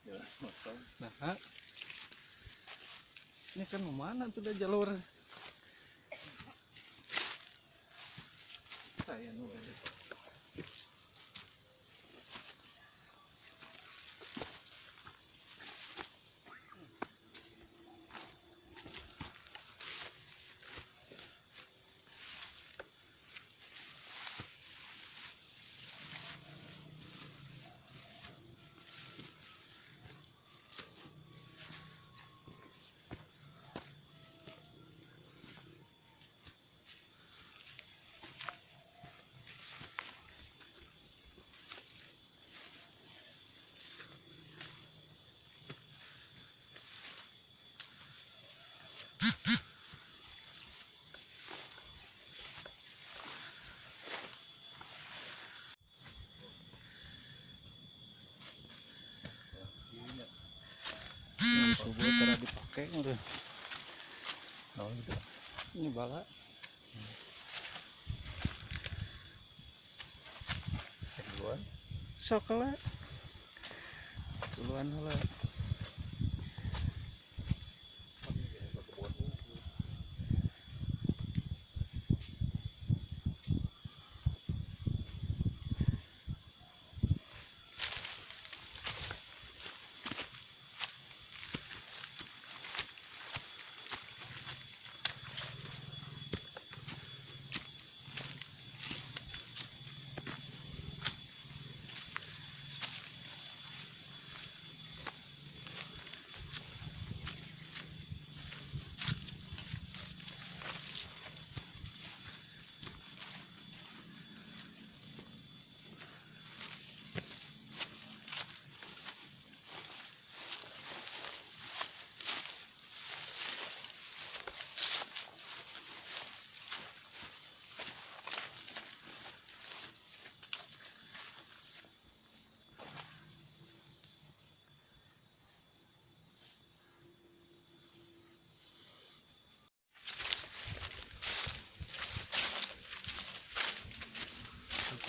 Jalan motor. Nah, ini kan mana tuh dah jalur. Saya nu ada. Subuh tara dipake udah. Naon gitu. Ini bala. Duluan. Sok lah. Duluan heula.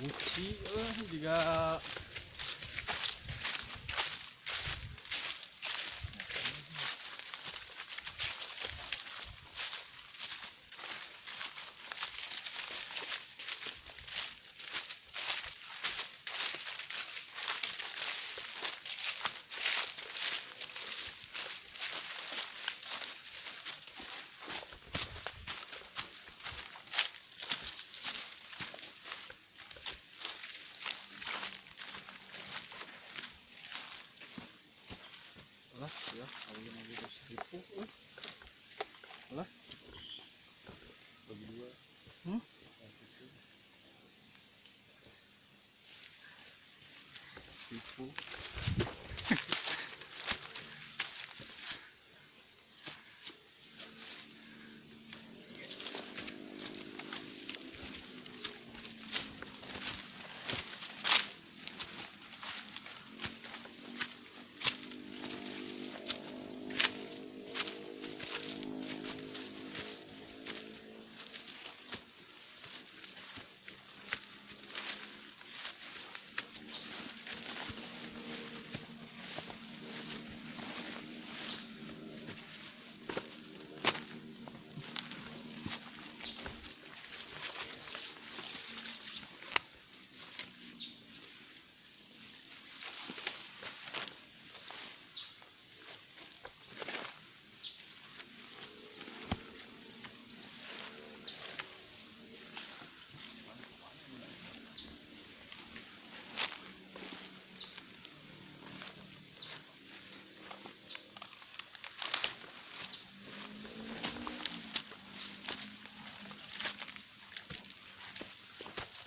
Kunci juga. Lah ya, kalau 15.000 lah. Bagi dua. Ribu.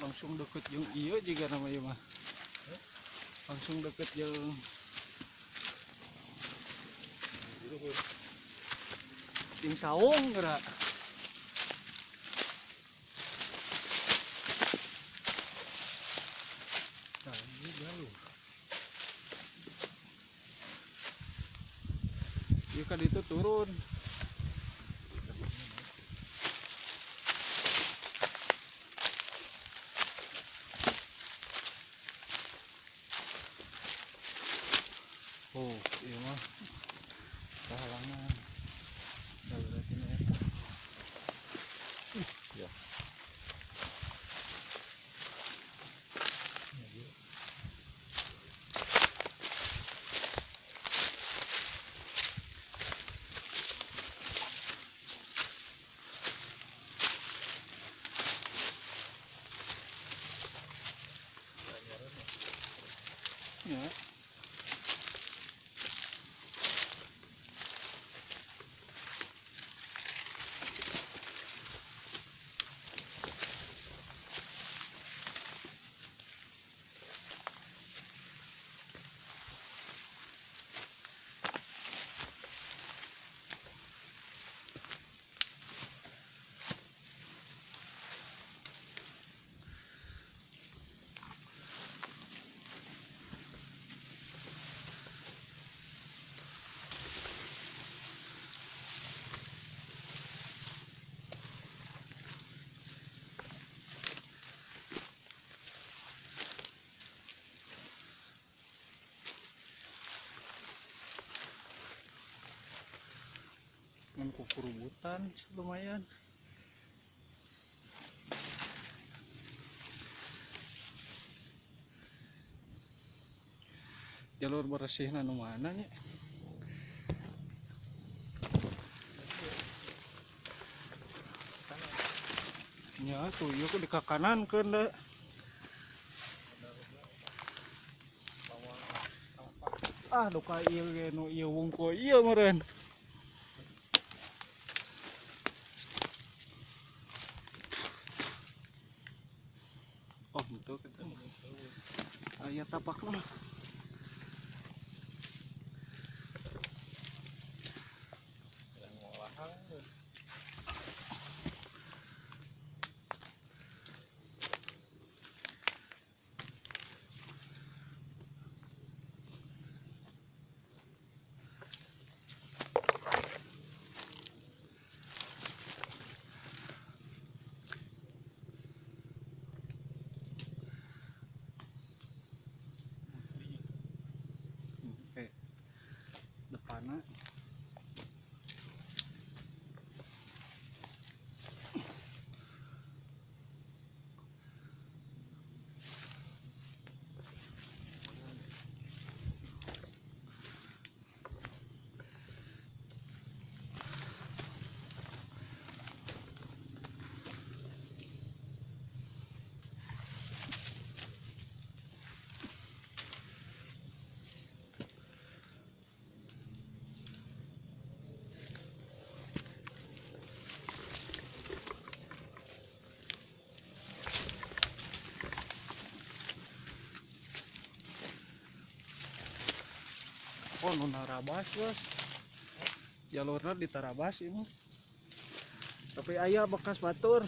Langsung deket jeung ieu juga namanya mah. Langsung deket jeung saung geura. Nah, ini galuh. Ieu kan itu turun. Oh, iya mah kehalangan. Berarti ini eta. Ya. Ya, dia. Ya. Ngan kukurubutan lumayan. Jalur bersihna nu mana nya? Nya tuh ieu di ka kanan keun da. Ah duka ieu ge nu ieu wungkul ieu meureun. Oh, betul kita. Aya tapak mah. Depannya oh, nu narabas bos, jalurnya di Tarabas ini, tapi aya bekas batur.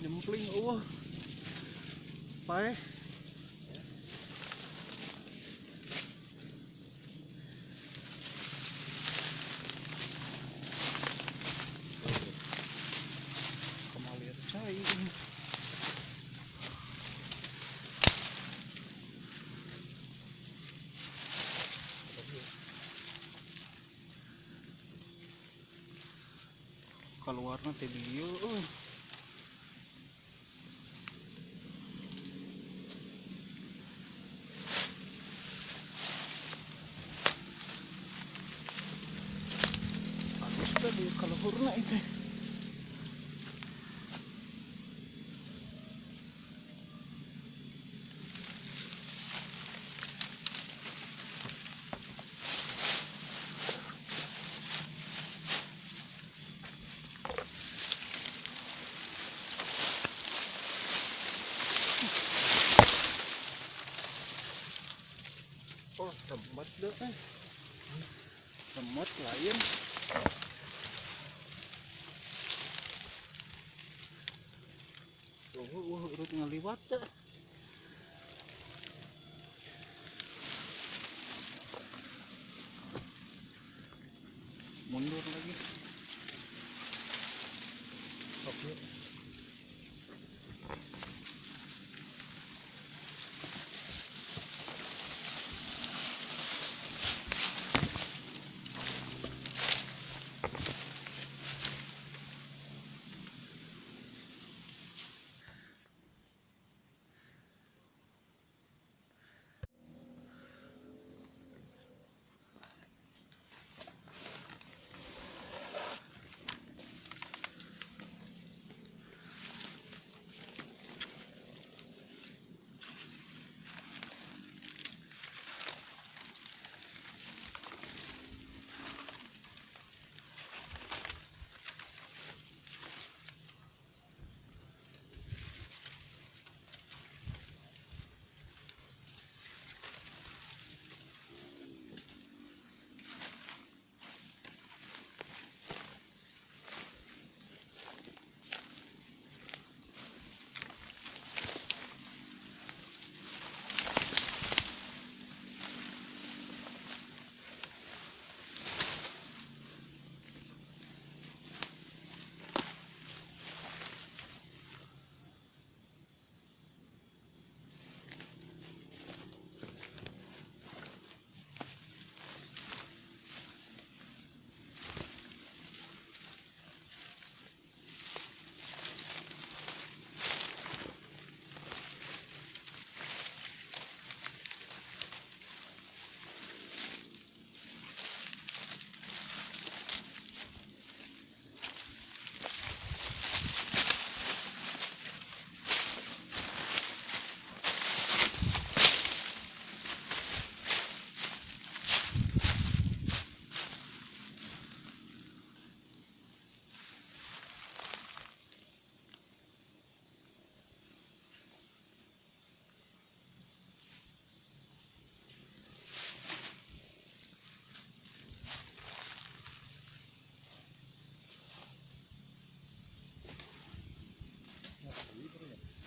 Jempling eueuh. Paeh. Kemalir cai ini. Keluarna teh dieu euy. Tadi kalau hurna itu Remote deh, eh. Remote lain. Oh, urut ngaliwat deh. Mundur lagi. Oke.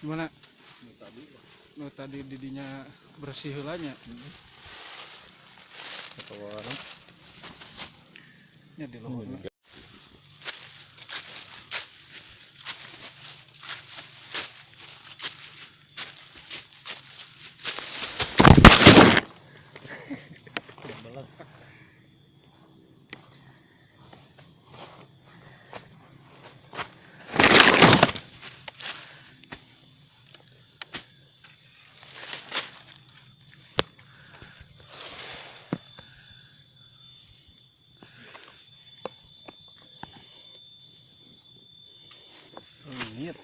Gimana? Nu tadi didinya bersih heula nya. Atau warna. Nya di luhur. Belas. Leungit.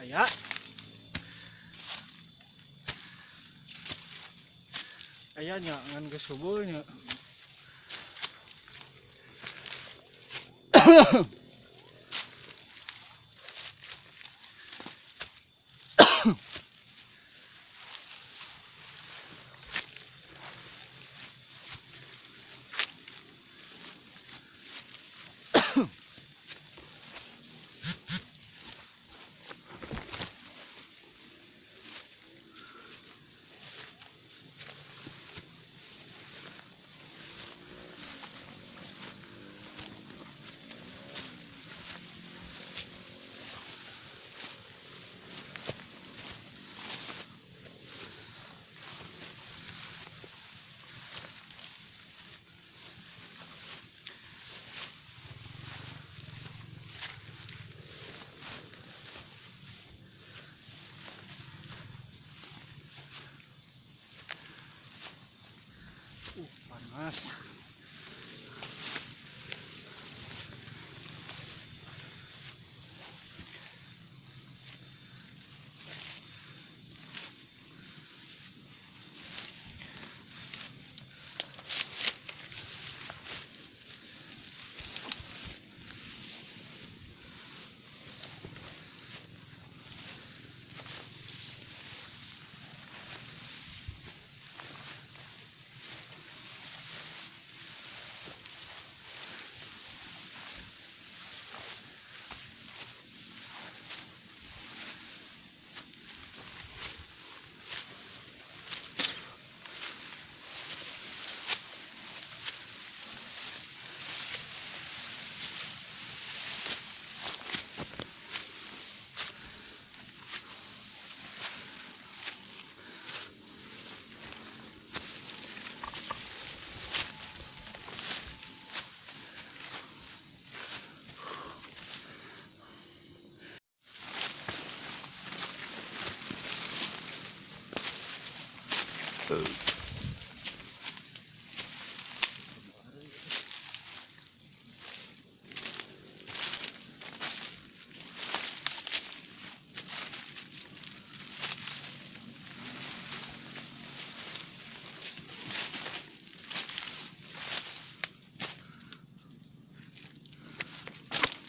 Aya. Aya nya ngan geus subuh nya. Panas.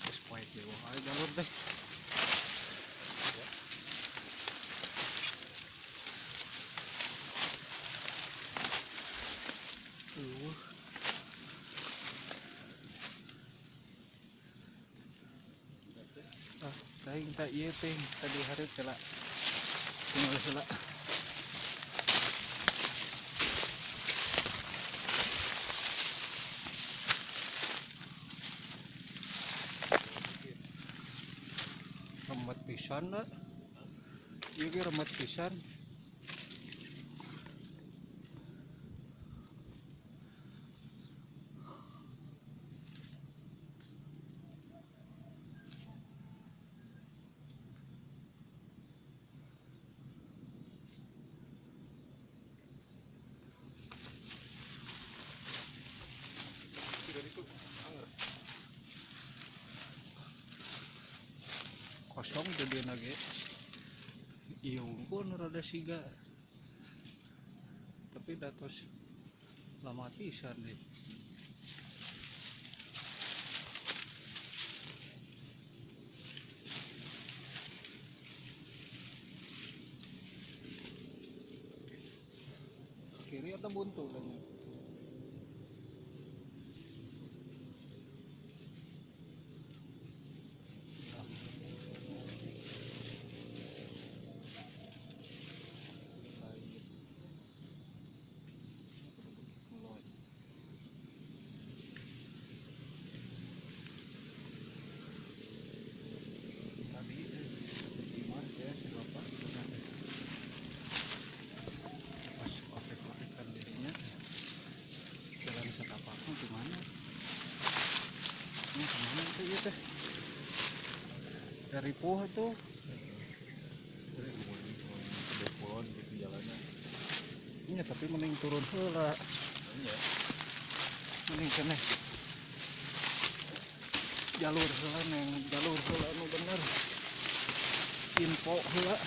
Geus poe kieu wae jalur teh. Eueuh. Ah, teuing tah ieu teh tadi hareup heula. Tinggal heula. Remet pisan da. Ieu ge remet pisan. Kosong jadi ge. Ieu unggul nu rada siga. Tapi da tos lama pisan deh. Kiri atau buntu kayaknya. Tadi gimana ya si bapak sebenarnya pas opek-opekan dirinya jalan setapaknya gimana, ini kemana itu ya teh dari puh tuh. Dari kulon gitu jalannya. Iya, tapi mending turun heula. Iya. Mending keneh jalur heula, neng jalur heula nu bener, info heula.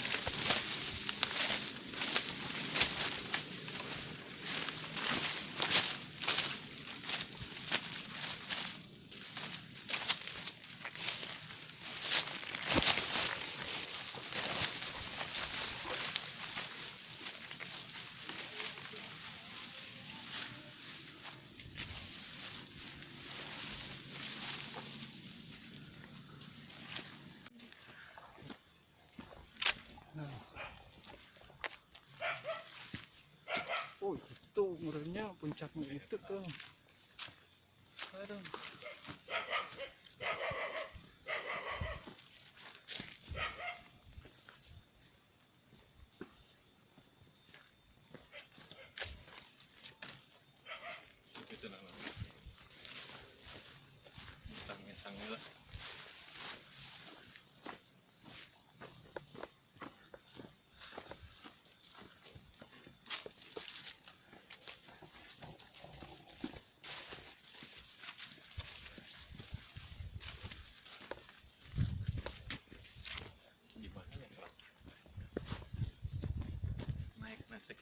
Nah. Oh, itu umurnya puncaknya itu tuh. Aduh. Itu namanya. Sange-sange lah.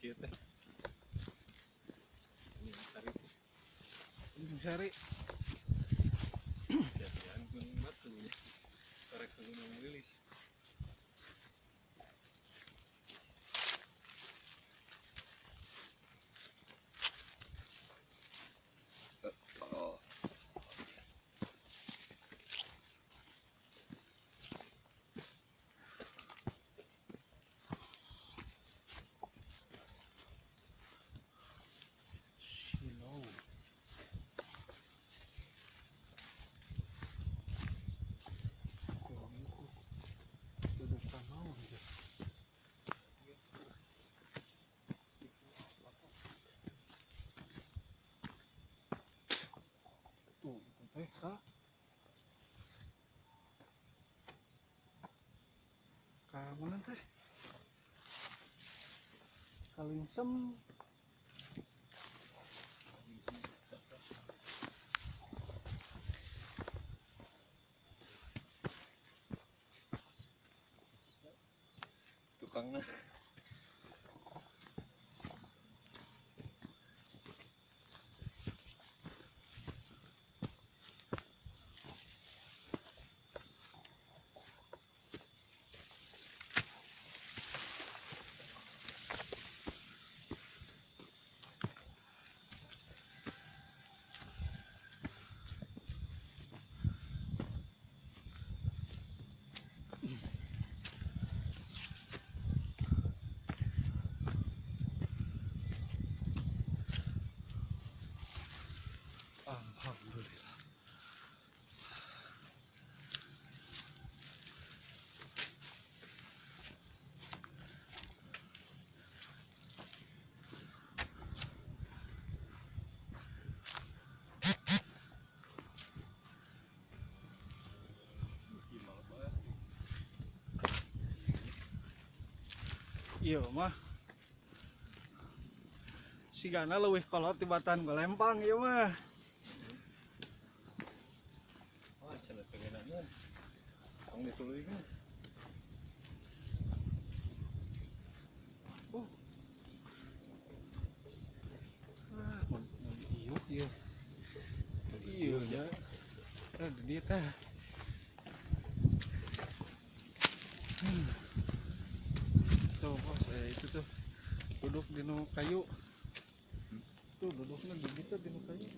Kieu teh. Ini cari. Gunung Sari. Jadian Gunung Batu nya. Sore ke Gunung Wilis. Oh. Silau. Tuh, itu teh ka. Ka mana teh? Kalingsem. Tukangna. Alhamdulillah. Iya mah. Sigana leuwih kolot tibatan golempang ieu mah. Wah, cenah pengenannya. Tong dituluykeun. Oh. Ah, mun ieu ieu. Ieu nya. Tah di dieu tah. Tuh, oh, saya itu tuh duduk di nu kayu. Tuh duduknya di gitu di nu kayu.